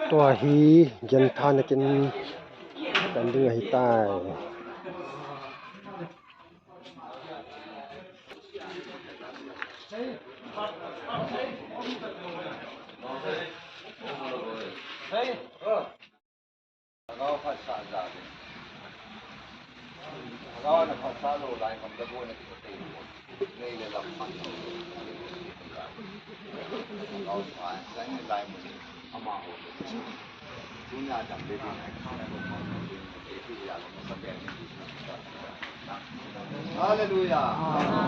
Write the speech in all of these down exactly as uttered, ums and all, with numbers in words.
Tua hi genthahna kin kan ding ahitai. Lhagao phatsah jal in. Lhagao na phatsah lou lai, kam da bo na ki patei. Nei le lam phat lou. Lhagao pha, lai ni lai mun. Ama ho. Tunia dam le din, ai kha na lo ma. Hallelujah. Amen.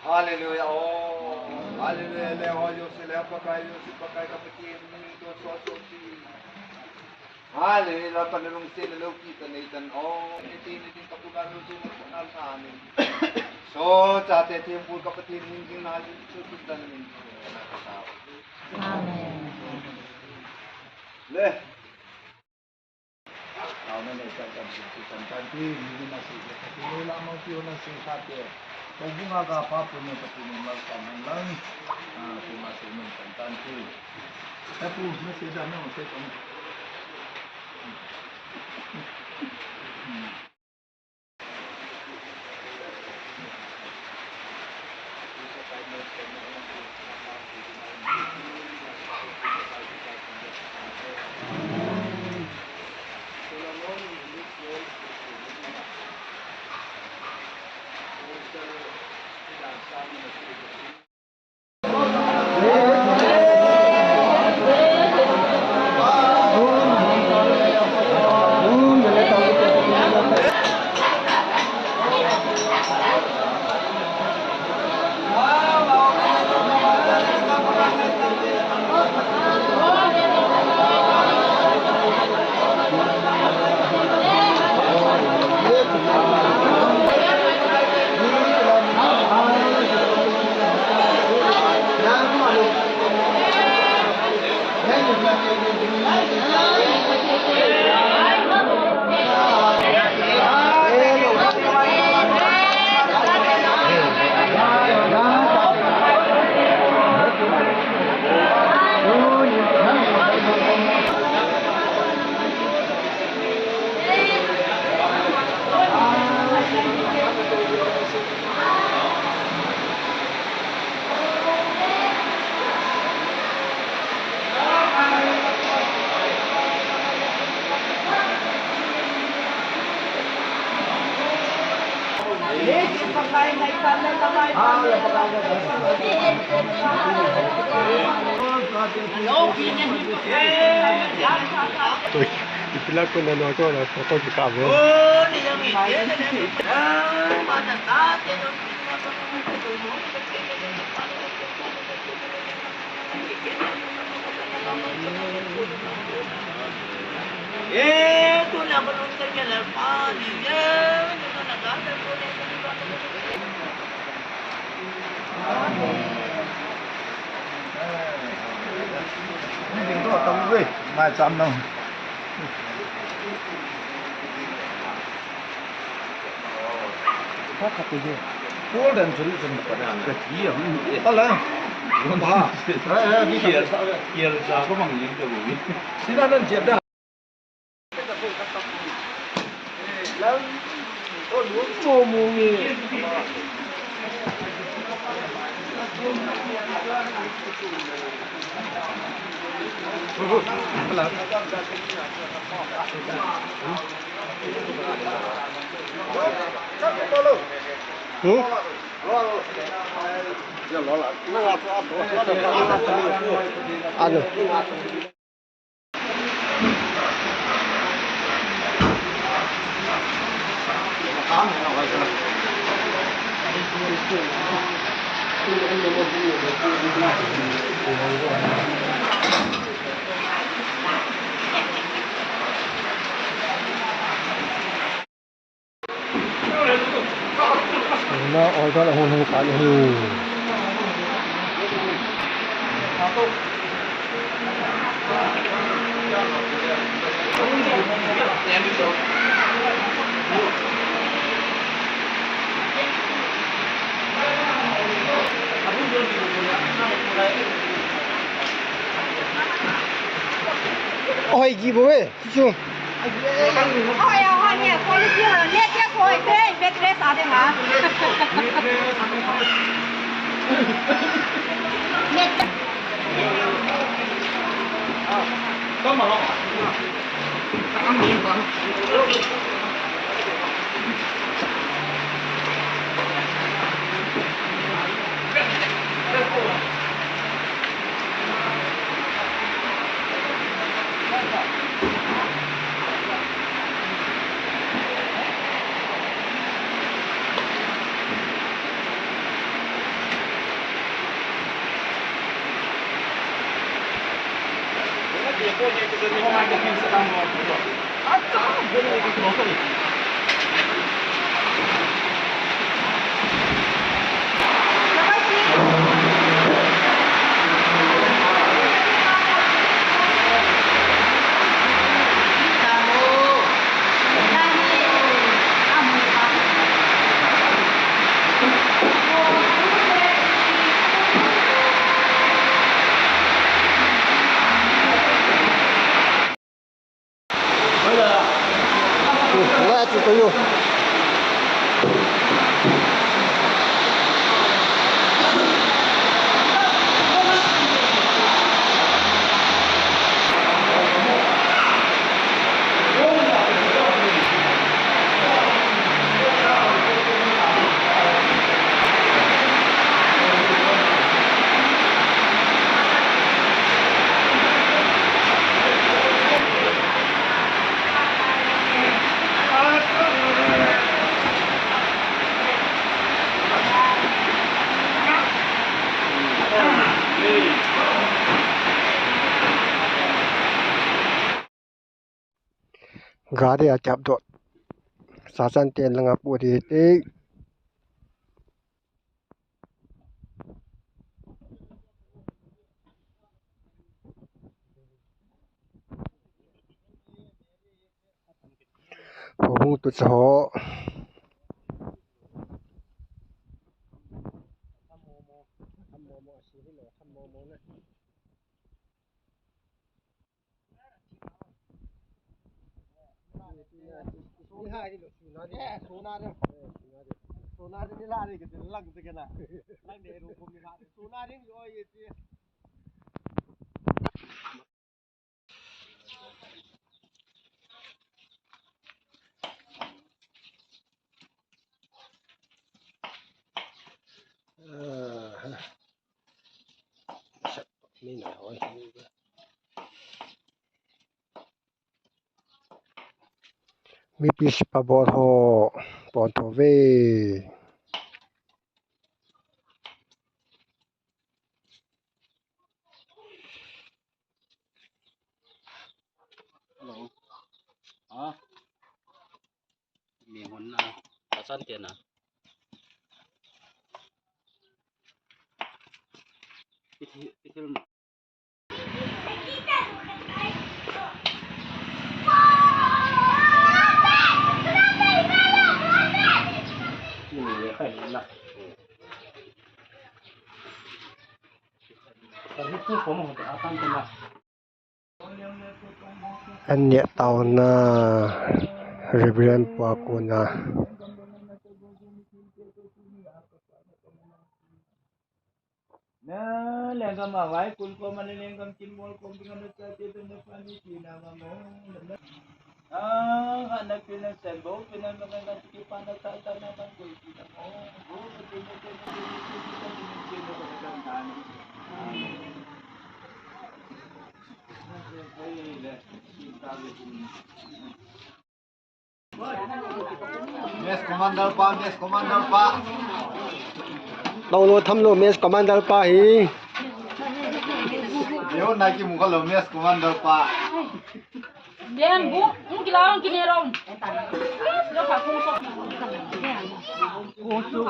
Hallelujah. Oh, hallelujah. Le ho jo se le Pakai, jo se Pakai ka Pathen, ni to so so si. Hallelujah. Lal Pathen lungset le loupi ta nei tan. Oh, ni ti ni tin ka pu ka lu su na sa ni. So, chate thempu ka Pathen ning jing na ju chu tu tan ni. Amen. Le. Amen. Kan kan su su kan kan ti ni na si. Ni la mo ti na si ka te. Ko bunga ka pa pu ni ka pu ni mal kan lang. Ah, ti ma si ni kan kan ti. Tapu, message a message on. Ipila ko na no ko na photo ki ka bo. Mai cham nau. Golden solution pa na. Ala. Ba. Kiel sa, kiel sa ko mang yin to bu. Sina nan jep da. Mo mo nge. Ala. Hmm? Ano? Na order ahung hung tan ahi. Oi, gi bo e, chu. Oi, oi, ni, quality ho, net ya koi, pe, mattress ade ha. Net. Gari a chap dot. Sachan ten langa pu di te. Houbung tu cha ho. Mipi sipa bol ho, pon tho ve. Hello. Ha? Ni hon na. Sachan ten na. Ithil, ithil ma. An neh taona Reverend pa kona. Na lenggam a vai kun ko ma lenggam kin mol ko binga na cha te na pa ni ti na ma mo. Ah, anak pina sen bo pina ma na ki pa na ta ta na ma ko ti na mo. Bo pina pina pina pina pina pina pina pina pina. Mess commander pa, mess commander pa. Lo lo tham lo mess commander pa hi. Yo na ki mu ka lo mess commander pa. Dem bu, mu ki la ki ne rom. Lo pa ku so. Nanu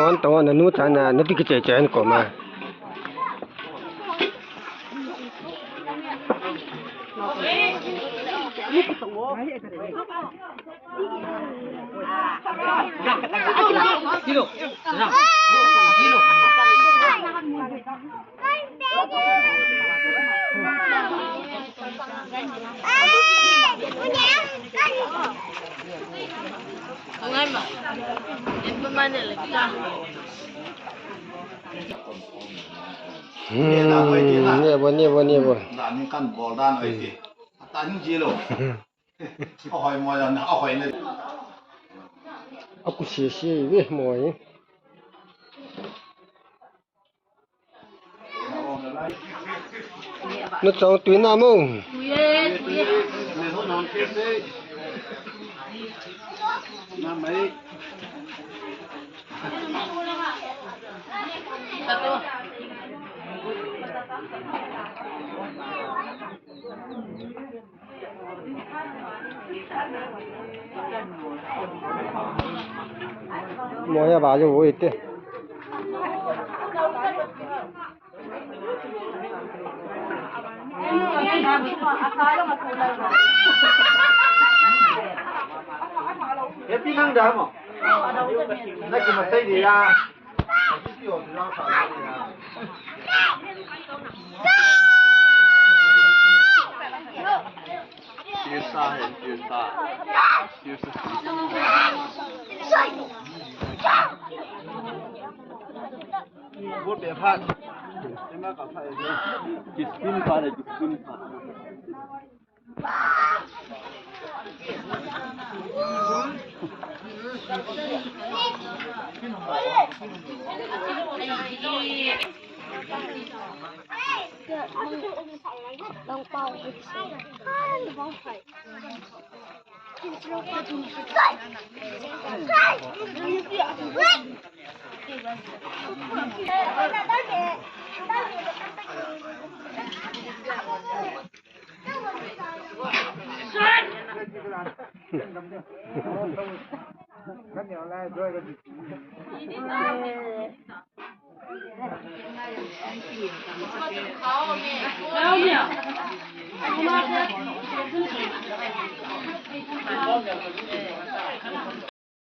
an tong, nanu chana, nati kiche che an koma. Hmm, ni bo, ni bo, ni bo. Dani kan bol dan oi ti. Atan ji lo. Ahoi mo yan, ahoi ne. Aku si si ve mo. Na chong tui na mo. Moya balu wo ite. Happy nang da mo. Na ki ma sai de ya. Fiesta hai, fiesta. Fiesta. Bo pe phat. Ema ka phat. Kispin phat, kispin phat.